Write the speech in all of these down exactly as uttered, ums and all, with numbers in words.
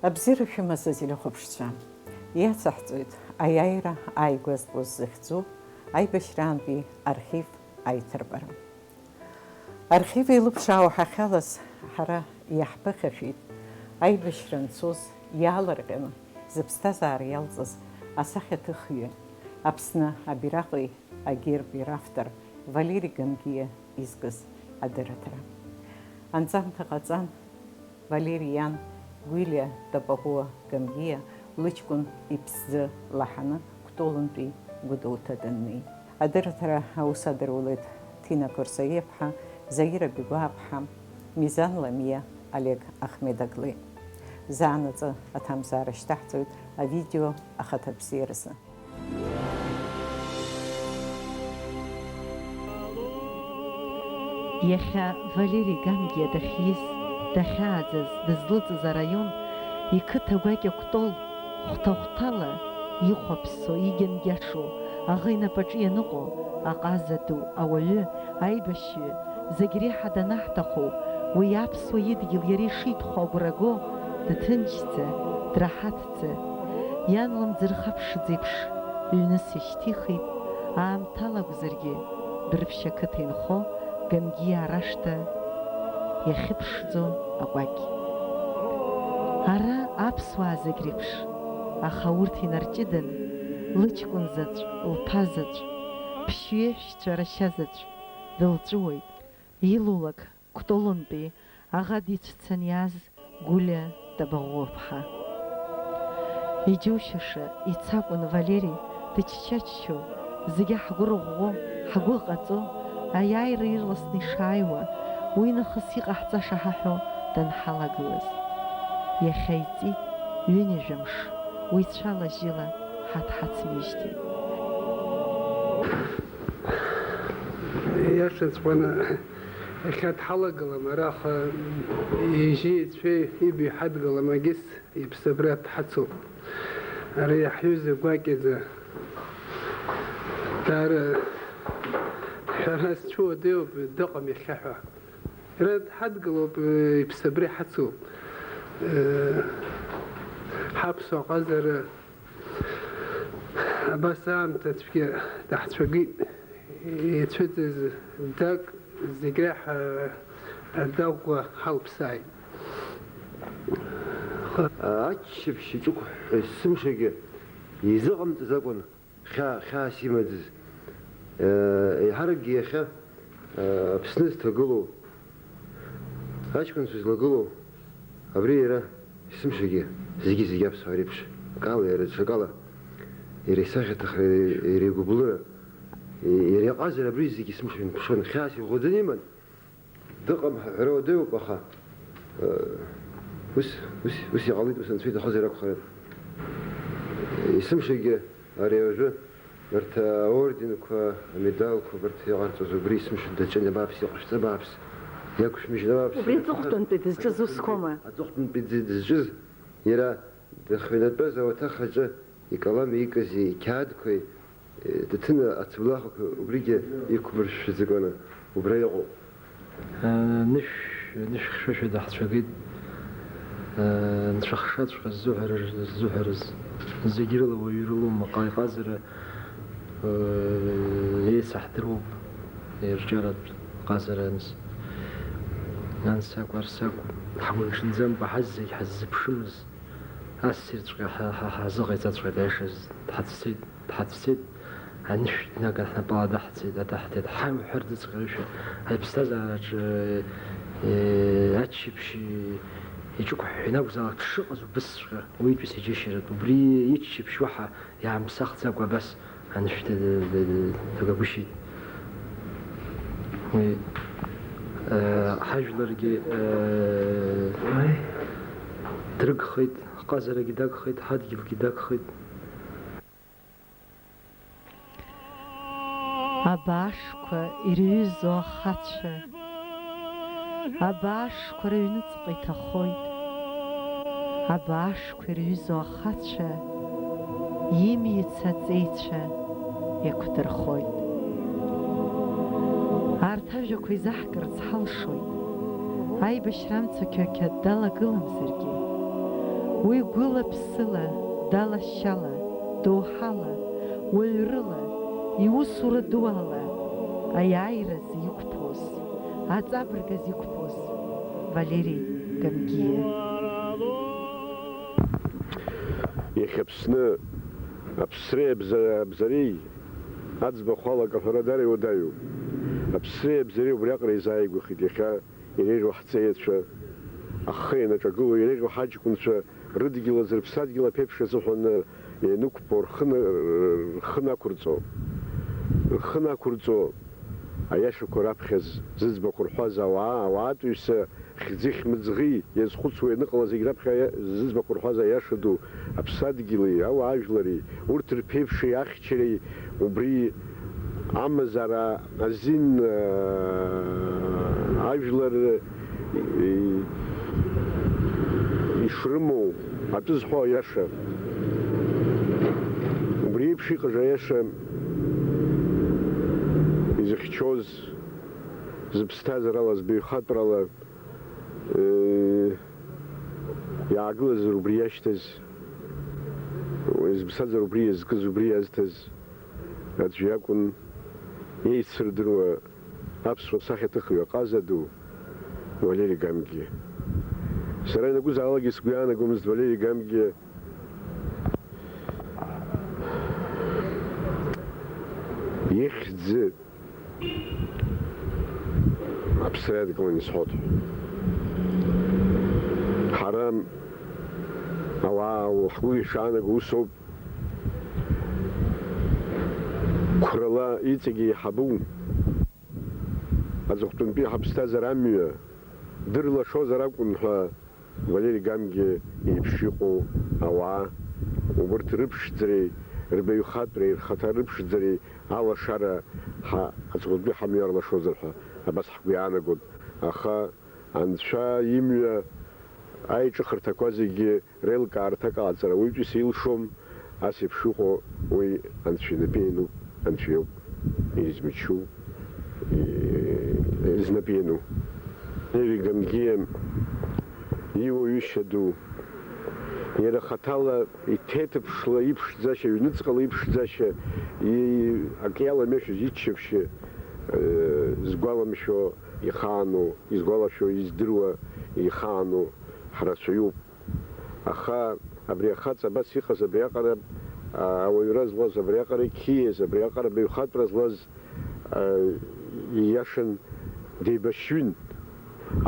Абзиара шәымаз, азелихәаԥшцәа! Иацаҳҵоит аиааира ааигәа зтәу ззыхьӡу аибашьраантәи архив аиҭарбара. Архив еилыԥшаауа ҳахьалаз, ҳара иаҳԥыхьашәеит аибашьра анцоз иаалырҟьаны зыԥсҭазаара иалҵыз асахьаҭыхҩы, Аԥсны абираҟи агерби равтор Валери Гамгиа изкыз адырраҭара. Анҵамҭа ҟаҵан, Валери иан Гәилиа Тапаӷәыа Гамгиа лыҷкәын иԥсӡы лаҳаны Кәтолынтәи Гәдоуҭа даннеи. Адырраҭара аус адырулеит Ҭина Қорсаиаԥҳа, Заира Бигәааԥҳа, Мизан Ламиа, Олег Ахмедаглы. Заанаҵы аҭамзаара шьҭаҳҵоит авидео ахаҭабзиаразы. Иахьа Валери Гамгиа дахьиз, дахьааӡаз, дызлыҵыз араион, иқыҭа гәакьа Кәтол, хәҭа-хәҭала ихәаԥсо, игьангьашо, аӷа инапаҿы ианыҟоу аҟаза ду, ауаҩы, аибашьҩы, зегь реиҳа данаҳҭаху, уи аԥсуа идгьыл иара ишиҭаху агәра го, дҭынчӡа, драҳаҭӡа, иан лымӡырха ԥшӡеиԥш ҩныс ишьҭихит, аамҭала акәзаргьы, Дәрыԥшь ақыҭа инхо Гамгиа арашҭа иахьыԥшӡо акәакь. Ара аԥсуаа зегь реиԥш, аха урҭ инарҷыдан, лыҷкәын заҵә, лԥа заҵә, ԥшьҩы еиҳәшьцәа рашьа заҵә дылҵәыуоит, илулак Кәтолынтәи аӷа дицәцан иааз Гәлиа Табаӷәыаԥҳа. Иџьоушьаша, ицакәын Валери дычча-ччо, зегьы ҳгәы рыӷәӷәо, ҳгәы ҟаҵо, аиааира ирласны ишааиуа, уи нахыс иҟаҳҵаша ҳаҳәо данҳалагылаз. Иахьа иҵит ҩынҩажәа мш, уи цәала-жьыла ҳаҭҳацмижьҭеи. Иашаҵәҟьаны, иахьа дҳалагылам, ара, аха ижьи ицәеи иби ҳадгылам, агьыс иԥсабара дҳацуп. Ара иаҳҩыза гәакьаӡа, даара ҳәара зцәыуадаҩуп, дыҟам иахьа ҳәа. Иара дҳадгылоуп, иԥсабара иҳацуп. Ҳаԥсуа ҟазара Абас аамҭа цәгьа даҳцәагеит. Ицәыӡыз дак зегь реиҳа адагәа ҳалԥсааит. Аччаԥшь иҿықәҳәҳәа есымшагьы изыҟамҵаз акәын хьаа, хьаас имаӡаз. Еиҳаракгьы иахьа Аԥсны зҭагылоу, аҷкәынцәа злагылоу, абри иара есымшагьы, зегьы-зегьы аԥсуаа реиԥш, акала, иара даҽакала, иара исахьаҭыхра, иара игәыблыра, иара иҟазара абри зегьы есымша имԥшын, хьаас иӷәӷәаӡаны иман, дыҟам ҳәа ҳәара уадаҩуп, аха, ус, ус, ус иҟалеит, ус анцәа иҭахызар акәхарын. Есымшагьы Ари уажәы урҭ аорденқәа, амедалқәа, урҭ иҟарҵоз убри есымша даҿын, абааԥс, иҟашәҵа, абааԥс, иақәшәмыжьын, абааԥс. Убри аҵыхәтәантәи дызҿыз усқәоума? Аҵыхәтәантәи дыз-, дызҿыз иара дахьыҩнатәаз ауаҭах аҿы икалам иикызи, иқьаадқәеи, дыҭыны ацыблаҟақәа убригьы иқәмыршәшәаӡакәаны убра иҟоуп. Анышә, анышә хьшәашәа даҳцәагеит. Анцәахшаҵәҟьа ззуҳәарыз, ззуҳәарыз, зегь рыла уаҩы ирылоума, ҟа-, иҟазара, еицаҳдыруоуп, ирҿиаратә ҟазара анс. Ансакә, арсакә, ҳгәынҽанӡамкәа ҳазегь ҳаззыԥшымыз, ассирҵәҟьа ҳа, ҳа, ҳазыҟаиҵаҵәҟьеит, аиашаз дҳацәцеит. Дҳацәцеит, анышә днаган ҳнапала даҳцеит, адаҳҭеит, ҳаимҳәар дыҵҟьарышәа, аиԥсҭазаараҿы, э, аччаԥшь иҿықәҳәҳәа ианакәзаалак дшыҟаз убысҵәҟьа уаҩытәыҩса иџьашьаратә, убри иччаԥшь уаҳа иаамԥсахӡакәа абас анышә д-, д-, д-, дагагәышьеит. Уи, э, ҳажәларгьы, э, дрыгхеит, ҳҟазарагьы дагхеит, ҳадгьылгьы дагхеит. Абаашқәа ирҩызоу ахацәа, абаашқәа рыҩныҵҟа иҭахоит. Абаашқәа ирҩызоу ахацәа, имиц аҵеицәа иақәдырхоит. Арҭ ажәақәа изаҳкырц ҳалшоит, аибашьра амца қьоқьа далагыламзаргьы, Уи гәыла-ԥсыла, далашьала, доуҳала, уаҩрыла, иусура ду ала аиааираз иқәԥоз, аҵабыргаз иқәԥоз Валери Гамгиа. Иахьа Аԥсны аԥсреи абза-, абзареи аӡбахә ала акы аҳәара дара иуадаҩуп. Аԥсреи абзареи убриаҟара изааигәахеит иахьа иреиӷьу ҳҵеицәа, ахы ианаҿагылоу иреиӷьу ҳаҷкәынцәа рыдгьыл азы рыԥсадгьыл аԥеиԥш азыҳәан ианықәԥо, рхы на-, рхы нақәырҵо, рхы нақәырҵо, аиашақәа раԥхьа з-, зыӡбахә рҳәаз ауаа, ауаатәыҩса хьӡи-хьмыӡӷи иазхәыцуа ианыҟала зегь раԥхьа аиа-, зыӡбахә рҳәаз аиаша ду, аԥсадгьыли, ауаажәлари, урҭ рԥеиԥши ахьчареи убри амазара азин, аа, ажәлар, и-, ишрымоу атәы зҳәо аиаша. Убри еиԥш иҟаз аиаша изыхьчоз, зыԥсҭазарала, збаҩхатәрала, Э, иаагылазар убри иашьҭаз, зыԥсаӡара убри иазкыз, убри иазҭаз аӡә иакәын, еицырдыруа аԥсуа сахьаҭыхҩы аҟаза ду Валери Гамгиа. Сара ианакәызаалакгьы сгәы иаанагомызт Валери Гамгиа ихьӡ аԥсра иадкыланы исҳәоит. Ҳара ауаа ҳгәы ишаанаго усоуп. Қәрала иҵегьы еиҳабу аҵыхәтәантәи ҳаԥсҭазаара амҩа дырлашозар акәын ҳәа Валери Гамгиа еиԥш иҟоу ауаа, убырҭ рыԥшӡареи, рбаҩхатәреи, рхаҭа рыԥшӡареи алашара ҳа аҵыхәтәантәи ҳамҩа арлашозар ҳәа абас ҳгәы иаанагон. Аха Анцәа имҩа аиҿыхарҭақәа зегьы реилкаарҭа аҟаҵара уаҩытәыҩса илшом, ас еиԥш иҟоу уи Анцәа инапы иануп, Анцәа иоуп измычу, и-, знапы иану. Валери Гамгиа иуаҩышьа ду, иара хаҭала иҭеиҭыԥшла иԥшӡашьа, ҩныҵҟала иԥшӡашьа, и-, акы иаламҩашьоз иччаԥшьы, э, згәаламшәо ихаану, изгәалашәо, издыруа ихаану ҳрацәаҩуп. Аха абри ахаҵа абас иҟаз, абриаҟара, а, ауаҩра злаз, абриаҟара иқьиаз, абриаҟара баҩхатәра злаз, а, ииашан деибашьҩын.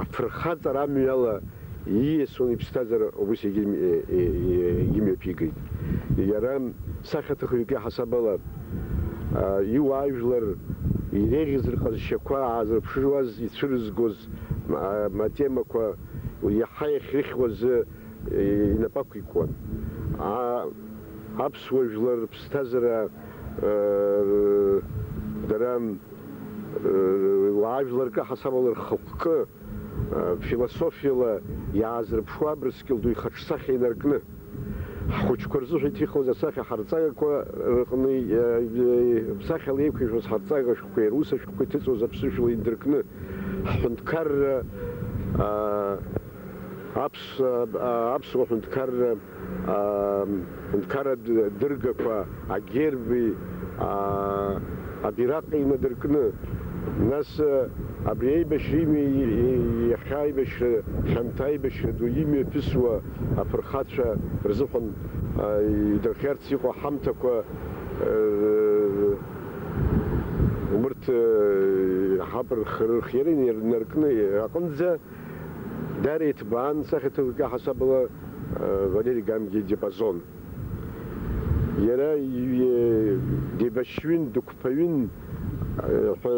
Аԥырхаҵара амҩала ииасуан иԥсҭазаара убыс егьи м-, е-, е-, е-, егьимҩаԥигеит. Иара сахьаҭыхҩык иаҳасабала, а, иуаажәлар иреиӷьыз рҟазшьақәа аазырԥшыруаз, ицәырызгоз, а, атемақәа иаҳа иахьрыхьуа азы, е, инапы ақәикуан. А, аԥсуа жәлар рыԥсҭазаара, э, дара, э, уаажәлар ркы ҳасабала рхықәкы, э, философиала иаазырԥшуа Абрыскьыл ду ихаҿсахьа инаркны, ҳхәыҷқәа рзыҳәа иҭихуаз асахьа ҳарҵагақәа рыҟны, э, э, сахьала еиқәишәоз ҳарҵага шәҟәқәеи рус ашәҟәқәа иҭыҵуаз аԥсышәала индыркны, ҳҳәынҭқарра, а, аԥс-, а, аԥсуа ҳәынҭқарра, а, ҳәынҭқарратә дыргақәа, агерби, а, абираҟи инадыркны, нас, а, абри аибашьра ими-, и-, и-, иахьа аибашьра, хьанҭа аибашьра ду имҩаԥысуа аԥырхацәа рзыҳәан, а, идырхиарц иҟоу аҳамҭақәа, а, убырҭ, а, ҳаб рх-, рырхиара инаркны аҟынӡа, Даара иҭбаан сахьаҭыхҩык иаҳасабала, э, Валери Гамгиа идиапазон. Иара, э, деибашьҩын, дықәԥаҩын, э, ҳәа,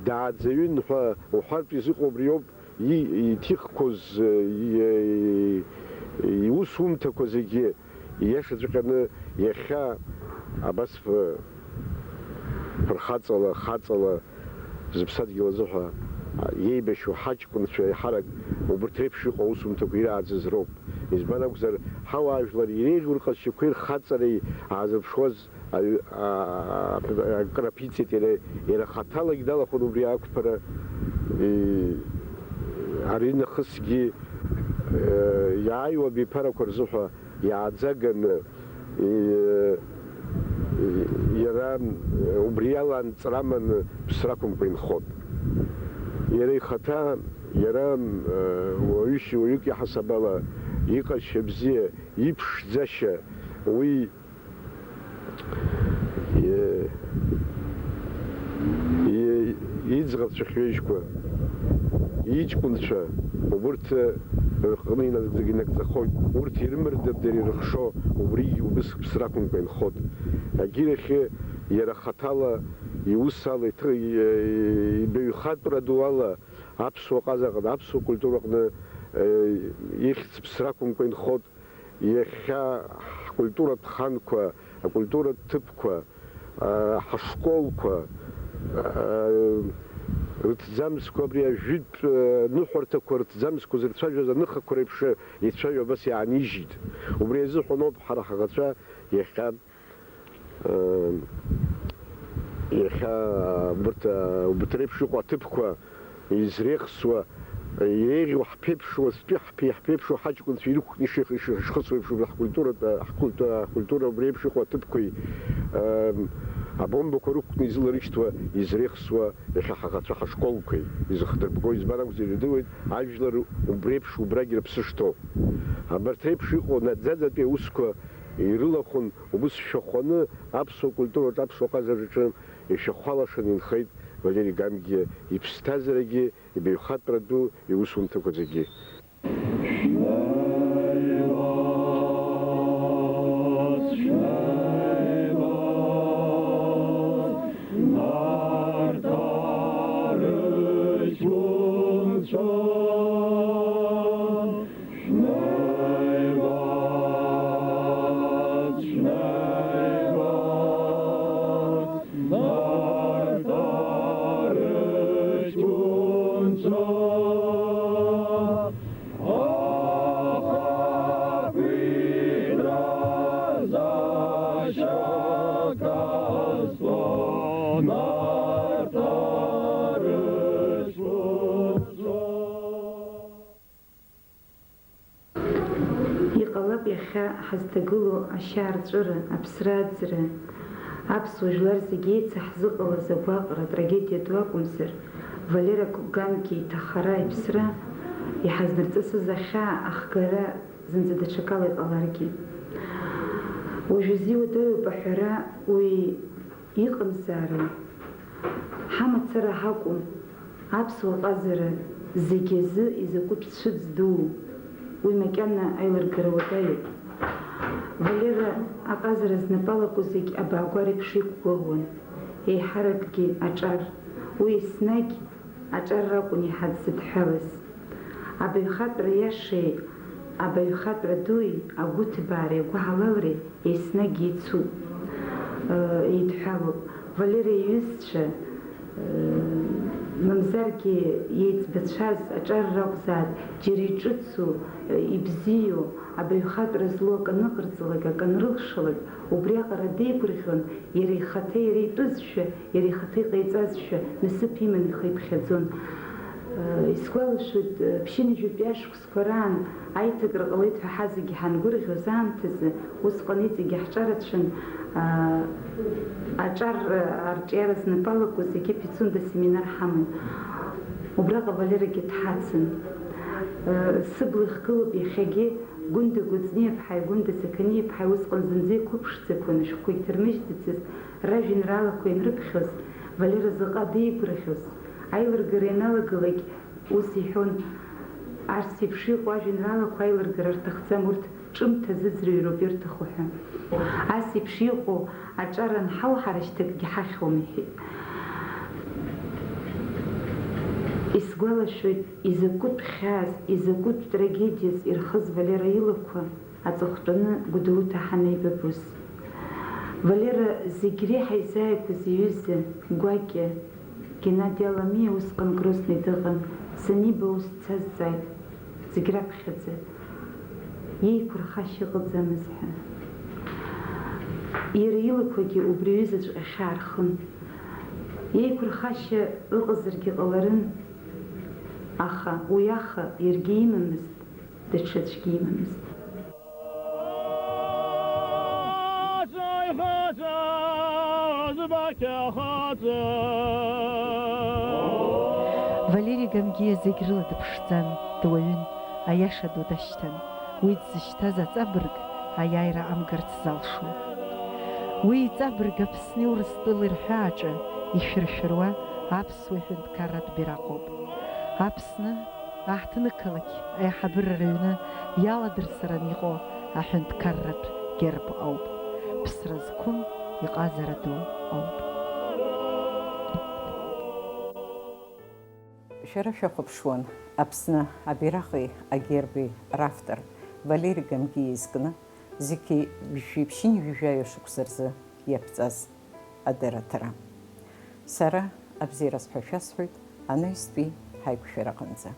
дааӡаҩын ҳәа уҳәартә изыҟоу убриоуп, и-, иҭихқәоз, э, и-, э, иусумҭақәа зегьы. Ииашаҵәҟьаны иахьа абас ф-, фырхаҵала, хаҵала зыԥсадгьыл азыҳәа иеибашьуа ҳаҷкәынцәа еиҳарак убырҭ реиԥш иҟоу аусумҭақәа ирааӡаз роуп. Избан акәзар, ҳауаажәлар иреиӷьу рҟазшьақәеи рхаҵареи аазырԥшуаз аҩ-, а-, акыр аԥиҵеит иара, иара хаҭалагь далахәын убри ақәԥара, и-, ари нахысгьы, э, иааиуа абиԥарақәа рзыҳәа иааӡаганы, и-, иара убри ала анҵра аманы ԥсра ақәымкәа инхот. Иара ихаҭа, иара, уаҩышьа, уаҩык иаҳасаб ала иҟазшьа бзиа, иԥшӡашьа, уи Е, е, иӡӷабцәа хьҩежьқәа, иҷкәынцәа, убырҭ рҟны инагӡа-, инагӡахоит. Урҭ ирымардап дара ирыхшо, убригь убыс ԥсра ақәымкәа инхот. Агьырахьы иара хаҭала, иус ала, иҭ-, е, ибаҩхатәра ду ала, аԥсуа ҟаза аҟны, аԥсуа культура аҟны, е, ихьӡ ԥсра ақәымкәа инхот. Иахьа ҳкультуратә ханқәа, акультуратә ҭыԥқәа, аа, ҳашколқәа, аа, рыҭӡамцқәа, абри ажәытә, аа, ныҳәарҭақәа рыҭӡамцқәа зырцәажәоз аныхақәа реиԥш ицәажәо абас иаанижьит. Убри азыҳәаноуп ҳара ҳаӷацәа иахьа, аа, иахьа убырҭ, аа, убырҭ реиԥш иҟоу аҭыԥқәа изреихсуа, иреиӷьу ҳԥеиԥшуа, зтәи ҳԥе-, ҳԥеиԥшуа ҳаҷкәынцәа ирықәкны иших-, иших-, ишхысуа еиԥш, убри ҳкультуратә, ҳкульт-, ҳкультура убри еиԥш иҟоу аҭыԥқәеи, ем, абомбақәа рықәкны изыларышьҭуа, изреихсуа иахьа ҳаӷацәа ҳашколқәеи изыхдырбго, избан акәзар, ирдыруеит, ажәлар убри еиԥш убрагь рыԥсы шҭоу. Абарҭ реиԥш иҟоу наӡаӡатәи аусқәа ирылахәын, убыс шәахәаны аԥсуа культураҿы, аԥсуа ҟазараҿы ишәахәалашан инхеит Валери Гамгиа иԥсҭазаарагьы, ибаҩхатәра ду иусумҭақәа зегьы. Иҟалап иахьа ҳазҭагылоу ашьаарҵәыра, аԥсра аӡра, аԥсуа жәлар зегьы еицаҳзыҟалаз агәаҟра, атрагедиа ду акәымзар, Валера Гамгиа иҭахара, иԥсра иҳазнарҵысыз ахьаа ахгара зынӡа даҽакала иҟаларгьы. Уажәазы иуадаҩуп аҳәара уи иҟамзаара. Ҳамацара ҳакәым, аԥсуа ҟазара зегь азы изакәытә цәыӡ дуу, уи макьана аилыргара уадаҩуп. Валера аҟазара знапы алаку зегь абаагәара еиԥш иқәгәыӷуан, еиҳаракгьы аҿар. Уи еснагь аҿар ракәын иаҳа дзыдҳәалаз. Абаҩхатәра иашеи, абаҩхатәра дуи, агәыҭбаареи агәыҳалалреи еснагь еицуп, э, еидҳәалоуп. Валера иҩызцәа, э, мамзаргьы иеиҵбацәаз аҿар ракәзаат, џьара иҿыцу, э, ибзиоу, абаҩхатәра злоу акы аныҟарҵалак, акы анрылшалак, убриаҟара деигәырӷьон, иара ихаҭа иара итәызшәа, иара ихаҭа иҟаиҵазшәа насыԥ иманы ихы иԥхьаӡон. Э, исгәалашәоит, э, ԥшьынҩажәатәи ашықәсқәа раан аиҭакра ҟалеит ҳәа ҳазегьы ҳангәырӷьоз аамҭазы, усҟан иҵегьы ҳҿарацәан, э, аҿар, э, арҿиара знапы алаку зегьы Пицунда семинар ҳаман. Убраҟа Валерагьы дҳацын. Э, сыбла ихгылоуп иахьагьы Гәында Гәыӡниаԥҳаи Гәында Сақаниаԥҳаи усҟан зынӡа иқәыԥшӡақәан, ашәҟәқәа иҭырмыжьӡацызт, ражәеинраалақәа ианрыԥхьоз, Валера заҟа деигәырӷьоз. Аилыргара ианалагалак ус иҳәон, арс еиԥш иҟоу ажәеинраалақәа аилыргара рҭахӡам, урҭ ҿымҭ азыӡырҩроуп ирҭаху ҳәа. Ас еиԥш иҟоу аҿар анҳауҳара шьҭакгьы ҳахьуам, иҳәеит. Исгәалашәоит, изакәытә хьаас, изакәытә трагедиаз ирхыз Валера илақәа аҵыхәтәаны Гәдоуҭа ҳанеибабоз. Валера зегь реиҳа изааигәаз иҩыза гәакьа Геннади Аламиа усҟан Грозный дыҟан, саниба ус дсазҵааит, зегь раԥхьаӡа, иеиқәырхашьа ыҟаӡамыз ҳәа. Иара илақәагьы убри аҩызаҵәҟьа хьаа рхын. Иеиқәырхашьа ыҟазаргьы ҟаларын, аха уи аха иаргьы имамызт, даҽаӡәгьы имамызт. Валери Гамгиа зегь рыла дыԥшӡан, дуаҩын, аиаша ду дашьҭан. Уи дзышьҭаз аҵабырг аиааира амгарц залшом. Уи иҵабырг Аԥсни Урыстәылеи рҳәааҿы ишәыршәыруа аԥсуа ҳәынҭқарратә бираҟоуп. Аԥсны аҳҭнықалақь аиҳабыра рыҩны иаладырсаран иҟоу аҳәынҭқарратә герб ауп. Ԥсра зқәым иҟазара ду ауп. Шәара шәахәаԥшуан Аԥсны абираҟи агерби равтор Валери Гамгиа изкны зқьи жәшәи ԥшьынҩажәи жәаҩа шықәса рзы иаԥҵаз адырраҭара. Сара абзиараз ҳәа шәасҳәоит анаҩстәи ҳаиқәшәараҟынӡа.